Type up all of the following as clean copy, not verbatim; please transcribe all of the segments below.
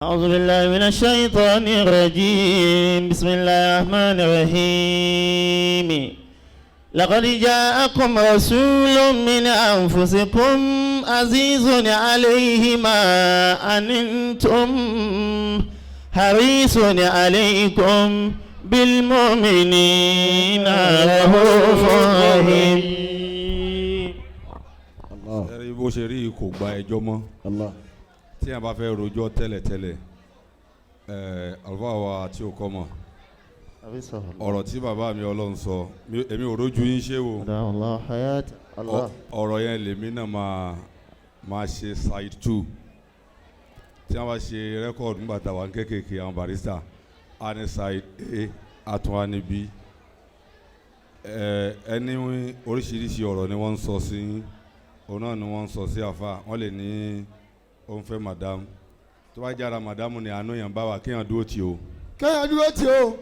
أعوذ بالله من الشيطان الرجيم. بسم الله الرحمن الرحيم. لقد جاءكم رسول من أنفسكم عزيز عليه ما عنتم حريص عليكم بالمؤمنين رؤوف رحيم. Ẹ̀rí bó ṣe rí, kò gba ẹjọ́ mọ́. Allah. Tí a bá fẹ́ rojọ́ tẹ́lẹ̀tẹ́lẹ̀, àlùfáà wa tí o kọ́ mọ̀, ọ̀rọ̀ tí bàbá mi Ọlọ́run sọ, èmi ò rójú yín ṣé o. الله حياة الله. Ọ̀rọ̀ yẹn lèmi náà máa ṣe side two. Tí wọ́n bá ṣe record nígbà tá a wà ní kékèké, àwọn barista a ní side A, a tún wá ní B. Ẹni oríṣiríṣi ọ̀rọ̀ ni wọ́n ń sọ sí yín, òun náà ni wọ́n ń sọ sí àfa. Wọ́n lè ní òun fẹ́ madam, tó bá jára madam ni àánú yẹn bá wà, kéèyàn dúró tì o. Kéèyàn dúró tí o.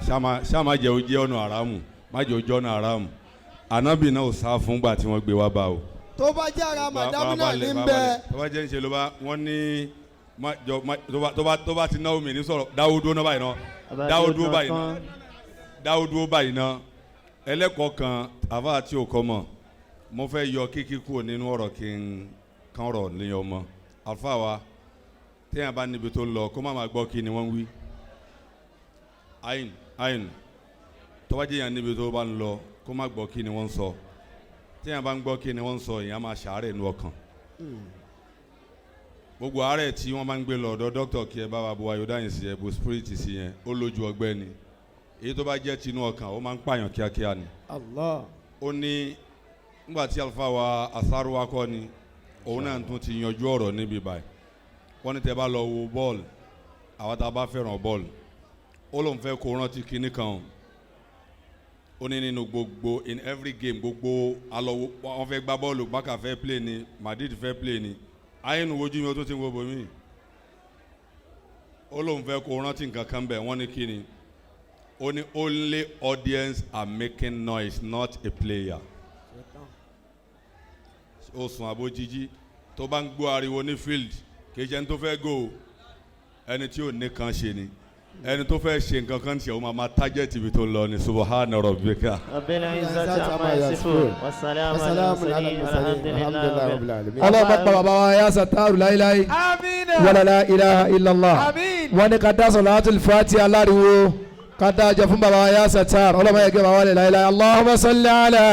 Ṣáma jẹ́ o jẹ́ ọ̀nà àràmù, má jẹ́ o jẹ́ ọ̀nà àràmù. Ànábì náà ò sá fún gbà tí wọ́n gbé wá bá o. Tó bá jára madam náà ní bẹ. Tó bá jẹ́ ń ṣe ló bá wọ́n ní má jọ má tó bá ti náwó mi ní sọ̀rọ̀, dáwó dúró náà báyìí náà, dáwó dúró báyìí náà, dáwó dúró báyìí náà. Ẹlẹ́kọ̀ọ́ kan, àfa àti òkọ́ mọ̀, mo fẹ́ yọ kíkí kúrò nínú ọ̀rọ̀ kí n kàn rọ̀ ní ọmọ àfa wa. Téèyàn bá níbi tó ń lọ, kó má máa gbọ́ kí ni wọ́n ń wí. Ayin ayin, tó bá jẹ́ yàn níbi tó bá ń lọ, kó má gbọ́ kí ni wọ́n ń sọ. Téèyàn bá ń gbọ́ kí ni wọ́n ń sọ, èèyàn máa ṣàárẹ̀ inú ọkàn. Gbogbo àárẹ̀ tí wọ́n máa ń gbé lọ ọ̀dọ̀ dókítà, kí ẹ bá wa bu iodine sí, ẹ bu spirit sí yẹn, ó lójú ọgbẹ́ ni. Èyí tó bá jẹ́ tinú ọkàn, ó máa ń pààyàn kíákíá ni. Allah. Ó ní nígbà tí àlùfáà wa àsáró wa kọ́ ni òun náà tún ti yanjú ọ̀rọ̀ níbi báyìí. Wọ́n ní tẹ́ bá lọ wo bọ́ọ̀lù, àwọn tá a bá fẹ́ràn bọ́ọ̀lù, ó lóun fẹ́ kó rántí kinní kan o. Ó ní nínú gbogbo, in every game, gbogbo alọ́wọ́ wọ́n fẹ́ gbá bọ́ọ̀lù, Barca fẹ́ play ni, Madrid fẹ́ play ni, ayélu wojú mi, ó tún ti ń wo bòmí. Ó lóun fẹ́ kó rántí nǹkan kan bẹ̀. Wọ́n ní kíni? Ó ní only audience are making noise, not a player. Ó sùn àbójíjí, tó bá ń gbọ́ ariwo ní field, kì í ṣe ẹni tó fẹ́ go, ẹni tí ò ní kan ṣe ni. Ẹni tó fẹ́ ṣe nǹkan kan tiẹ̀, ó máa target ibi tó ń lọ ni. Subhana rabbika. رب العزة عما يصفون والسلام على وسلام على المرسلين المرسلين. والحمد الحمد لله لله رب العالمين. Ọlọ́run bá pa bàbá wa ya Sataru láíláí. Amina. Wala la ilaha illallah. Amin. Wọ́n ní ká dá sọ̀látul fati aláriwo, ká dá jọ fún bàbá wa ya Satar. Ọlọ́run yẹ kí bàbá wa lè láíláí. Allahumma salli ala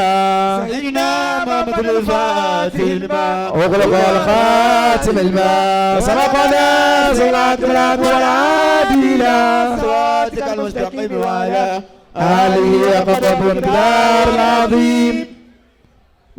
سيدنا محمد الفاتح لما أغلق الخاتم الماء سبقنا صلاة العبد والعادي إلى صراطك المستقيم وعلى آله وقدر الدار العظيم.